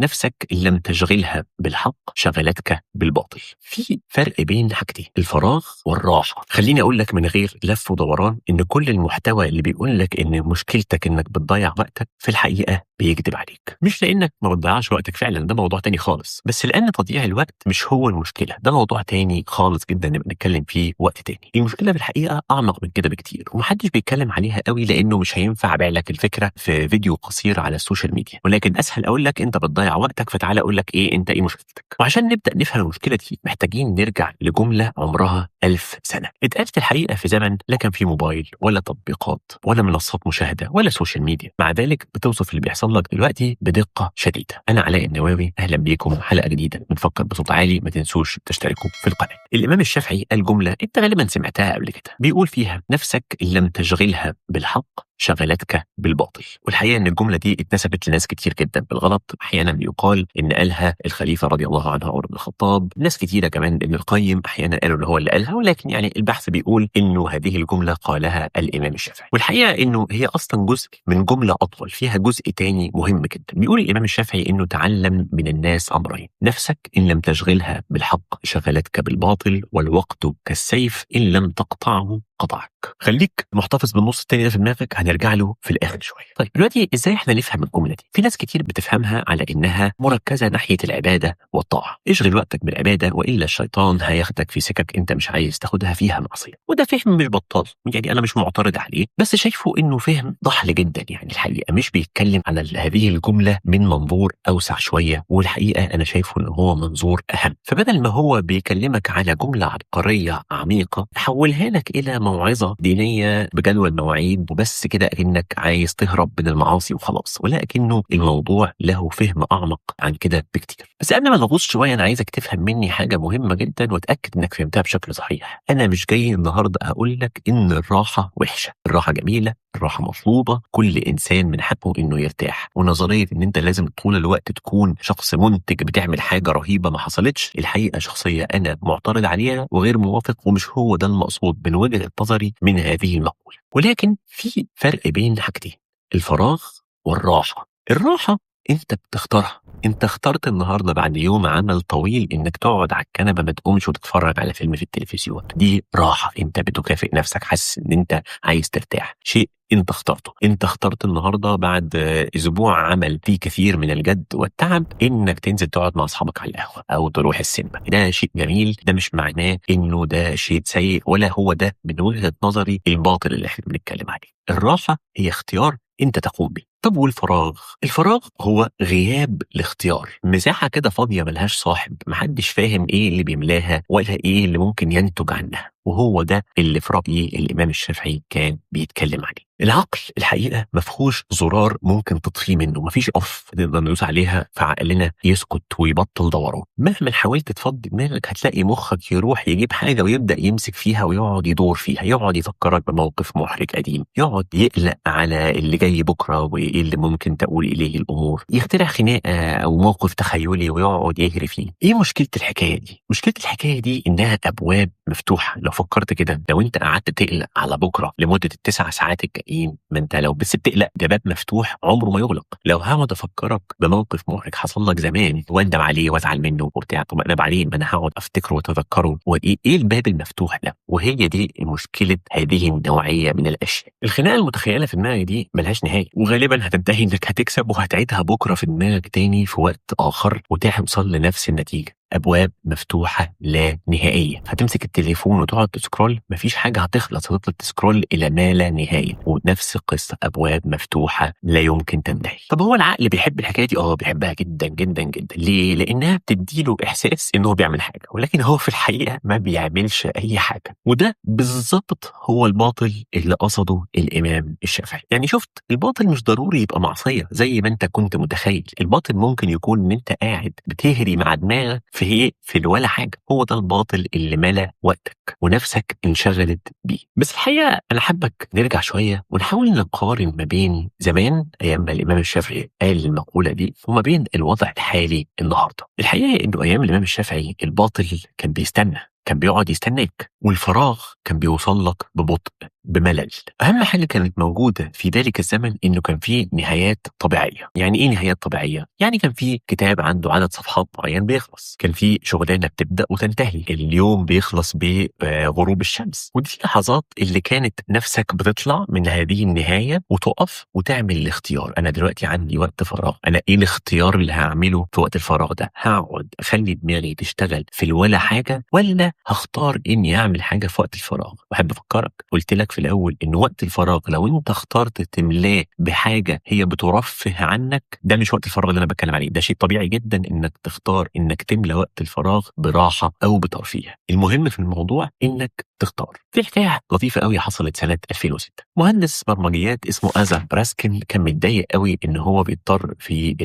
نفسك إن لم تشغلها بالحق شغلتك بالباطل. في فرق بين حاجتين، الفراغ والراحة. خليني أقول لك من غير لف ودوران إن كل المحتوى اللي بيقول لك إن مشكلتك إنك بتضيع وقتك في الحقيقة بيكذب عليك. مش لأنك ما بتضيعش وقتك فعلا، ده موضوع تاني خالص، بس لأن تضييع الوقت مش هو المشكلة، ده موضوع تاني خالص جدا نبقى نتكلم فيه وقت تاني. المشكلة في الحقيقة أعمق من كده بكتير، ومحدش بيتكلم عليها قوي لأنه مش هينفع أبيع لك الفكرة في فيديو قصير على ال social media، ولكن أسهل أقول لك أنت بتضيع وقتك، فتعالى أقول لك إيه أنت إيه مشكلتك. وعشان نبدأ نفهم المشكلة دي محتاجين نرجع لجملة عمرها 1000 سنة، اتقالت الحقيقة في زمن لا كان فيه موبايل ولا تطبيقات ولا منصات مشاهدة ولا social media، مع ذلك بتوصف اللي بيحصل لك دلوقتي بدقة شديدة. أنا علاء النواوي، أهلا بيكم حلقة جديدة بنفكر بصوت عالي. ما تنسوش تشتركوا في القناة. الإمام الشافعي قال جملة أنت غالبا سمعتها قبل كده، بيقول فيها نفسك إن لم تشغلها بالحق شغلتك بالباطل. والحقيقة ان الجملة دي اتنسبت لناس كتير جدا بالغلط. احيانا بيقال ان قالها الخليفة رضي الله عنه عمر بن الخطاب، ناس كتيرة كمان ابن القيم احيانا قالوا ان هو اللي قالها، ولكن يعني البحث بيقول انه هذه الجملة قالها الامام الشافعي. والحقيقة انه هي اصلا جزء من جملة اطول فيها جزء تاني مهم جدا. بيقول الامام الشافعي انه تعلم من الناس امرين، نفسك ان لم تشغلها بالحق شغلتك بالباطل، والوقت كالسيف ان لم تقطعه قطعك. خليك محتفظ بالنص التاني ده في دماغك، هنرجع له في الاخر شوية. طيب دلوقتي ازاي احنا نفهم الجملة دي؟ في ناس كتير بتفهمها على انها مركزه ناحية العبادة والطاعة، اشغل وقتك بالعبادة والا الشيطان هياخدك في سكك انت مش عايز تاخدها فيها معصية. وده فهم مش بطال، يعني انا مش معترض عليه، بس شايفه انه فهم ضحل جدا. يعني الحقيقة مش بيتكلم على هذه الجملة من منظور اوسع شوية، والحقيقة انا شايفه ان هو منظور اهم. فبدل ما هو بيكلمك على جملة عبقرية عميقة، حولها لك الى موعظة دينية بجدول مواعيد وبس كده، انك عايز تهرب من المعاصي وخلاص، ولكنه الموضوع له فهم اعمق عن كده بكتير. بس قبل ما نغوص شوية انا عايزك تفهم مني حاجة مهمة جدا واتاكد انك فهمتها بشكل صحيح. انا مش جاي النهارده اقول لك ان الراحة وحشة، الراحة جميلة، الراحة مطلوبه، كل انسان من حقه انه يرتاح. ونظريه ان انت لازم طول الوقت تكون شخص منتج بتعمل حاجة رهيبة ما حصلتش، الحقيقة شخصية انا معترض عليها وغير موافق، ومش هو ده المقصود من وجهه نظري من هذه المقولة. ولكن في فرق بين حاجتين، الفراغ والراحة. الراحة انت بتختارها، انت اخترت النهارده بعد يوم عمل طويل انك تقعد على الكنبة ما تقومش وتتفرج على فيلم في التلفزيون، دي راحة، انت بتكافئ نفسك، حاسس ان انت عايز ترتاح، شيء انت اخترته. انت اخترت النهارده بعد اسبوع عمل فيه كثير من الجد والتعب انك تنزل تقعد مع اصحابك على القهوة او تروح السينما، ده شيء جميل. ده مش معناه انه ده شيء سيء، ولا هو ده من وجهه نظري الباطل اللي احنا بنتكلم عليه. الراحة هي اختيار انت تقوم به. طب والفراغ؟ الفراغ هو غياب الاختيار، مساحة كده فاضية ملهاش صاحب، محدش فاهم ايه اللي بيملاها ولا ايه اللي ممكن ينتج عنها، وهو ده اللي في رأيي الإمام الشافعي كان بيتكلم عليه. العقل الحقيقة مفهوش زرار ممكن تطفيه منه، مفيش off نقدر ندوس عليها فعقلنا يسكت ويبطل دوران. مهما حاولت تفضي دماغك هتلاقي مخك يروح يجيب حاجة ويبدأ يمسك فيها ويقعد يدور فيها، يقعد يفكرك بموقف محرج قديم، يقعد يقلق على اللي جاي بكرة وإيه اللي ممكن تقول إليه الأمور، يخترع خناقة أو موقف تخيلي ويقعد يهري فيه. إيه مشكلة الحكاية دي؟ مشكلة الحكاية دي إنها أبواب مفتوحة. لو فكرت كده، لو أنت قعدت تقلق على بكرة لمدة 9 ساعات الجايين، ما أنت لو بس بتقلق ده باب مفتوح عمره ما يغلق. لو هقعد أفكرك بموقف محرج حصل لك زمان وأندم عليه وأزعل منه وبتاع، طب أنا بعدين ما أنا هقعد أفتكره وأتذكره، وإيه إيه الباب المفتوح ده؟ وهي دي مشكلة هذه النوعية من الأشياء. الخناقة المتخيلة في دماغك دي ملهاش نهاية، وغالبا هتنتهي إنك هتكسب وهتعيدها بكرة في دماغك تاني في وقت آخر وتوصل لنفس النتيجة. أبواب مفتوحة لا نهائية. هتمسك التليفون وتقعد ت scroll، مفيش حاجة هتخلص، هتفضل ت scroll إلى ما لا نهاية. ونفس القصة، أبواب مفتوحة لا يمكن تنتهي. طب هو العقل بيحب الحكاية دي؟ بيحبها جدا جدا جدا. ليه؟ لأنها بتديله إحساس إنه بيعمل حاجة، ولكن هو في الحقيقة ما بيعملش أي حاجة. وده بالظبط هو الباطل اللي قصده الإمام الشافعي. يعني شفت، الباطل مش ضروري يبقى معصية زي ما أنت كنت متخيل. الباطل ممكن يكون إن أنت قاعد بتهري مع دماغك في الولا حاجة. هو ده الباطل اللي ملا وقتك ونفسك انشغلت بيه. بس الحقيقة أنا حابك نرجع شوية ونحاول نقارن ما بين زمان أيام ما الإمام الشافعي قال المقولة دي وما بين الوضع الحالي النهاردة. الحقيقة إنه أيام الإمام الشافعي الباطل كان بيستنى، كان بيقعد يستناك، والفراغ كان بيوصل لك ببطء. بملل. أهم حاجة كانت موجودة في ذلك الزمن إنه كان فيه نهايات طبيعية. يعني إيه نهايات طبيعية؟ يعني كان فيه كتاب عنده عدد صفحات معين بيخلص، كان فيه شغلانة بتبدأ وتنتهي، اليوم بيخلص بغروب الشمس، ودي اللحظات اللي كانت نفسك بتطلع من هذه النهاية وتقف وتعمل الاختيار. أنا دلوقتي عندي وقت فراغ، أنا إيه الاختيار اللي هعمله في وقت الفراغ ده؟ هقعد أخلي دماغي تشتغل في الولا حاجة، ولا هختار إني أعمل حاجة في وقت الفراغ؟ وأحب أفكرك، قلت لك في الأول إن وقت الفراغ لو أنت اخترت تملاه بحاجة هي بترفه عنك، ده مش وقت الفراغ اللي أنا بتكلم عليه، ده شيء طبيعي جدا إنك تختار إنك تملى وقت الفراغ براحة أو بترفيه. المهم في الموضوع إنك تختار. في حكاية لطيفة قوي حصلت سنة 2006، مهندس برمجيات اسمه أزا براسكن كان متضايق قوي إن هو بيضطر في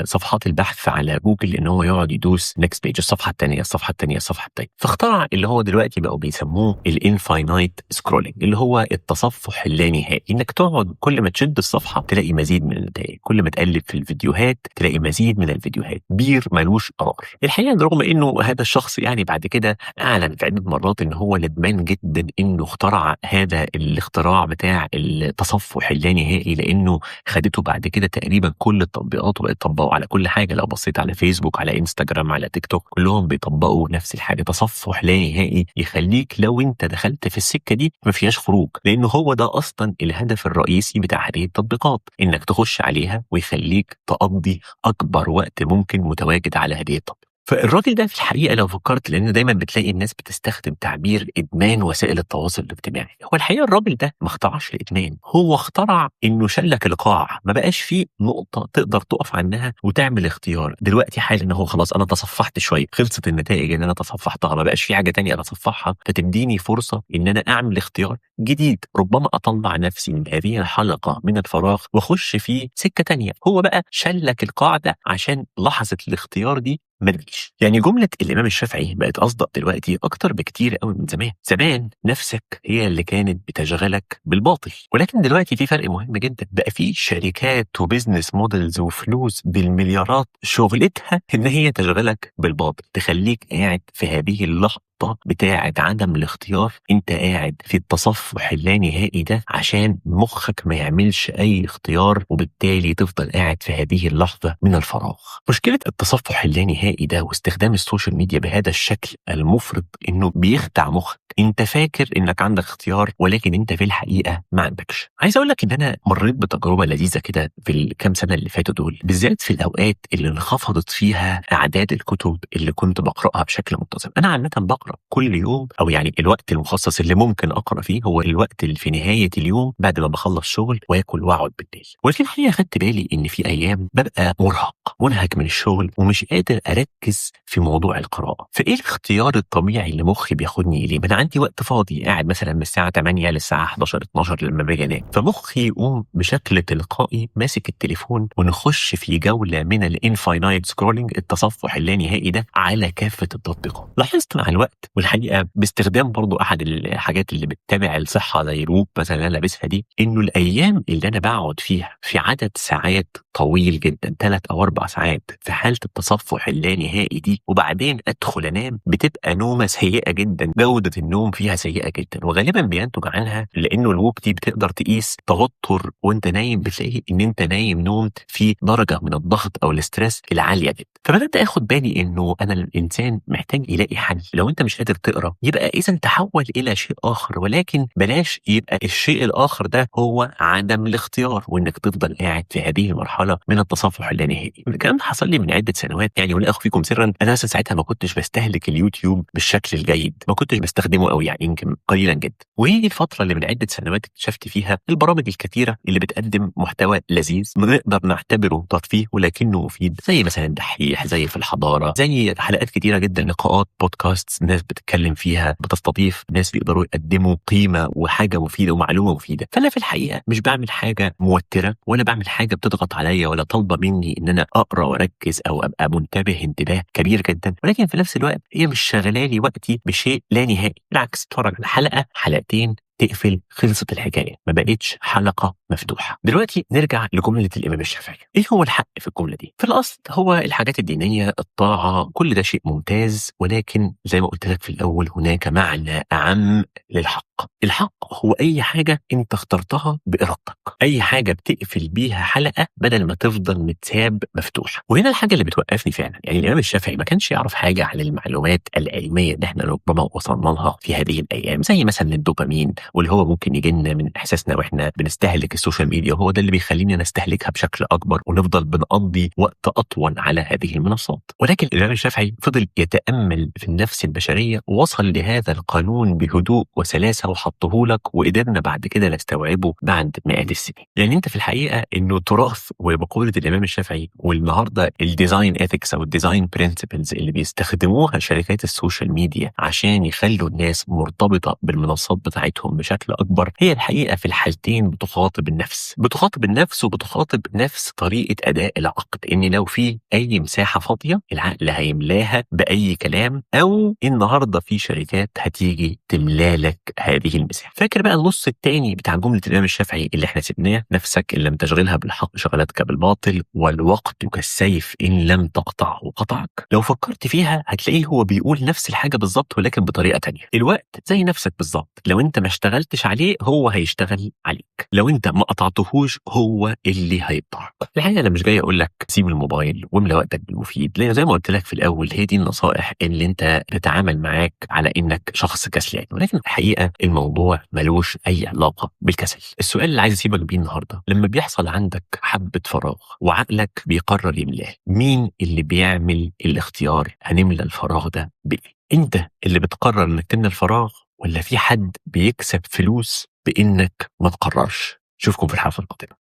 صفحات البحث على جوجل إن هو يقعد يدوس next page، الصفحة الثانية، الصفحة الثانية، الصفحة الثانية، فاخترع اللي هو دلوقتي بقوا بيسموه ال infinite scrolling، اللي هو التصفح اللانهائي، إنك تقعد كل ما تشد الصفحة تلاقي مزيد من النتائج، كل ما تقلب في الفيديوهات تلاقي مزيد من الفيديوهات، بير ملوش قرار. الحقيقة رغم إنه هذا الشخص يعني بعد كده أعلن في عدة مرات إن هو ندمان جدا إنه اخترع هذا الاختراع بتاع التصفح اللانهائي، لأنه خدته بعد كده تقريبا كل التطبيقات وبقت تطبقه على كل حاجة. لو بصيت على فيسبوك، على انستجرام، على تيك توك، كلهم بيطبقوا نفس الحاجة، تصفح لا نهائي يخليك لو انت دخلت في السكة دي ما فيهاش خروج، لأنه هو ده أصلا الهدف الرئيسي بتاع هذه التطبيقات، إنك تخش عليها ويخليك تقضي أكبر وقت ممكن متواجد على هذه التطبيقات. فالراجل ده في الحقيقة لو فكرت، لأن دايما بتلاقي الناس بتستخدم تعبير إدمان وسائل التواصل الاجتماعي، هو الحقيقة الراجل ده ما اخترعش الإدمان، هو اخترع إنه شلك القاع، ما بقاش فيه نقطة تقدر تقف عنها وتعمل اختيار. دلوقتي حالا إن هو خلاص أنا تصفحت شوية، خلصت النتائج اللي أنا تصفحتها، ما بقاش في حاجة تانية أنا أتصفحها، فتديني فرصة إن أنا أعمل اختيار جديد، ربما أطلع نفسي من هذه الحلقة من الفراغ وأخش في سكة تانية. هو بقى شلك القاع ده عشان لحظة الاختيار دي ما تجيش. يعني جملة الإمام الشافعي بقت أصدق دلوقتي أكتر بكتير قوي من زمان. زمان نفسك هي اللي كانت بتشغلك بالباطل، ولكن دلوقتي في فرق مهم جدا، بقى في شركات و business models وفلوس بالمليارات شغلتها إن هي تشغلك بالباطل، تخليك قاعد في هذه اللحظة بتاعة عدم الاختيار، انت قاعد في التصفح اللانهائي ده عشان مخك ما يعملش اي اختيار، وبالتالي تفضل قاعد في هذه اللحظة من الفراغ. مشكلة التصفح اللانهائي ده واستخدام ال social media بهذا الشكل المفرط انه بيخدع مخك، انت فاكر انك عندك اختيار ولكن انت في الحقيقة ما عندكش. عايز اقول لك ان انا مريت بتجربة لذيذة كده في الكام سنة اللي فاتوا دول، بالذات في الاوقات اللي انخفضت فيها اعداد الكتب اللي كنت بقرأها بشكل منتظم. انا عامة بقرأ كل يوم، او يعني الوقت المخصص اللي ممكن اقرا فيه هو الوقت اللي في نهاية اليوم بعد ما بخلص شغل واكل واقعد بالليل. ولكن الحقيقة خدت بالي ان في ايام ببقى مرهق منهك من الشغل ومش قادر اركز في موضوع القراءة. فايه الاختيار الطبيعي اللي مخي بياخدني اليه؟ ما انا عندي وقت فاضي قاعد مثلا من الساعة 8 للساعة 11 12 لما باجي انام، فمخي يقوم بشكل تلقائي ماسك التليفون ونخش في جولة من ال infinite scrolling، التصفح اللانهائي ده على كافة التطبيقات. لاحظت مع الوقت، والحقيقة باستخدام برضو احد الحاجات اللي بتتابع الصحة زي Whoop مثلا اللي انا لابسها دي، انه الايام اللي انا بقعد فيها في عدد ساعات طويل جدا 3 أو 4 ساعات في حاله التصفح اللانهائي دي وبعدين ادخل انام، بتبقى نومه سيئه جدا، جوده النوم فيها سيئه جدا، وغالبا بينتج عنها لانه ال Whoop دي بتقدر تقيس توتر وانت نايم، بتلاقي ان انت نايم نوم في درجه من الضغط او ال stress العالية جدا. فبدات اخد بالي انه انا الانسان محتاج يلاقي حل. لو انت مش قادر تقرا يبقى اذا تحول الى شيء اخر، ولكن بلاش يبقى الشيء الاخر ده هو عدم الاختيار وانك تفضل قاعد في هذه المرحلة من التصفح اللانهائي. الكلام ده حصل لي من عده سنوات يعني، ولا اخفيكم سرا انا مثلا ساعتها ما كنتش بستهلك اليوتيوب بالشكل الجيد، ما كنتش بستخدمه قوي يعني، يمكن قليلا جدا. وهي دي الفترة اللي من عده سنوات اكتشفت فيها البرامج الكثيرة اللي بتقدم محتوى لذيذ نقدر نعتبره ترفيه ولكنه مفيد، زي مثلا دحيح، زي في الحضارة، زي حلقات كثيرة جدا، لقاءات، بودكاست ناس بتتكلم فيها، بتستضيف ناس بيقدروا يقدموا قيمة وحاجه مفيدة ومعلومه مفيدة. فانا في الحقيقة مش بعمل حاجة موتره ولا بعمل حاجة بتضغط عليا ولا طالبه مني ان انا اقرا واركز او ابقى منتبه انتباه كبير جدا، ولكن في نفس الوقت هي مش شغلالي وقتي بشيء لا نهائي. بالعكس، اتفرج على حلقة حلقتين تقفل، خلصت الحكاية، ما بقتش حلقة مفتوحة. دلوقتي نرجع لجملة الإمام الشافعي. إيه هو الحق في الجملة دي؟ في الأصل هو الحاجات الدينية، الطاعة، كل ده شيء ممتاز، ولكن زي ما قلت لك في الأول هناك معنى أعم للحق. الحق هو أي حاجة أنت اخترتها بإرادتك، أي حاجة بتقفل بيها حلقة بدل ما تفضل متساب مفتوحة. وهنا الحاجة اللي بتوقفني فعلا، يعني الإمام الشافعي ما كانش يعرف حاجة عن المعلومات العلمية اللي احنا ربما وصلنا لها في هذه الأيام، زي مثلا الدوبامين واللي هو ممكن يجي لنا من إحساسنا وإحنا بنستهلك ال social media، وهو ده اللي بيخلينا نستهلكها بشكل أكبر ونفضل بنقضي وقت أطول على هذه المنصات. ولكن الإمام الشافعي فضل يتأمل في النفس البشرية ووصل لهذا القانون بهدوء وسلاسة وحطه لك، وقدرنا بعد كده نستوعبه بعد مئات السنين. لأن أنت في الحقيقة إنه تراث ومقولة الإمام الشافعي والنهارده ال design ethics أو ال design principles اللي بيستخدموها شركات ال social media عشان يخلوا الناس مرتبطة بالمنصات بتاعتهم بشكل أكبر، هي الحقيقة في الحالتين بتخاطب النفس، بتخاطب النفس وبتخاطب نفس طريقة أداء العقل، إن لو في أي مساحة فاضية العقل هيملاها بأي كلام، أو النهارده في شركات هتيجي تملالك هذه المساحة. فاكر بقى النص الثاني بتاع جملة الإمام الشافعي اللي احنا سبناه؟ نفسك إن لم تشغلها بالحق شغلتك بالباطل، والوقت كالسيف إن لم تقطعه قطعك. لو فكرت فيها هتلاقيه هو بيقول نفس الحاجة بالظبط ولكن بطريقة تانية. الوقت زي نفسك بالظبط، لو انت ما اشتغلتش عليه هو هيشتغل عليك، لو انت ما قطعتهوش هو اللي هيقطعك. الحقيقة انا مش جاي اقول لك سيب الموبايل واملى وقتك بالمفيد، لان زي ما قلت لك في الاول هي دي النصائح اللي انت تتعامل معاك على انك شخص كسلان، ولكن الحقيقة الموضوع ملوش اي علاقة بالكسل. السؤال اللي عايز اسيبك بيه النهارده، لما بيحصل عندك حبة فراغ وعقلك بيقرر يملاه، مين اللي بيعمل الاختيار هنملى الفراغ ده بإيه؟ انت اللي بتقرر انك تملى الفراغ، ولا في حد بيكسب فلوس بانك ما تقررش؟ اشوفكم في الحلقة القادمة.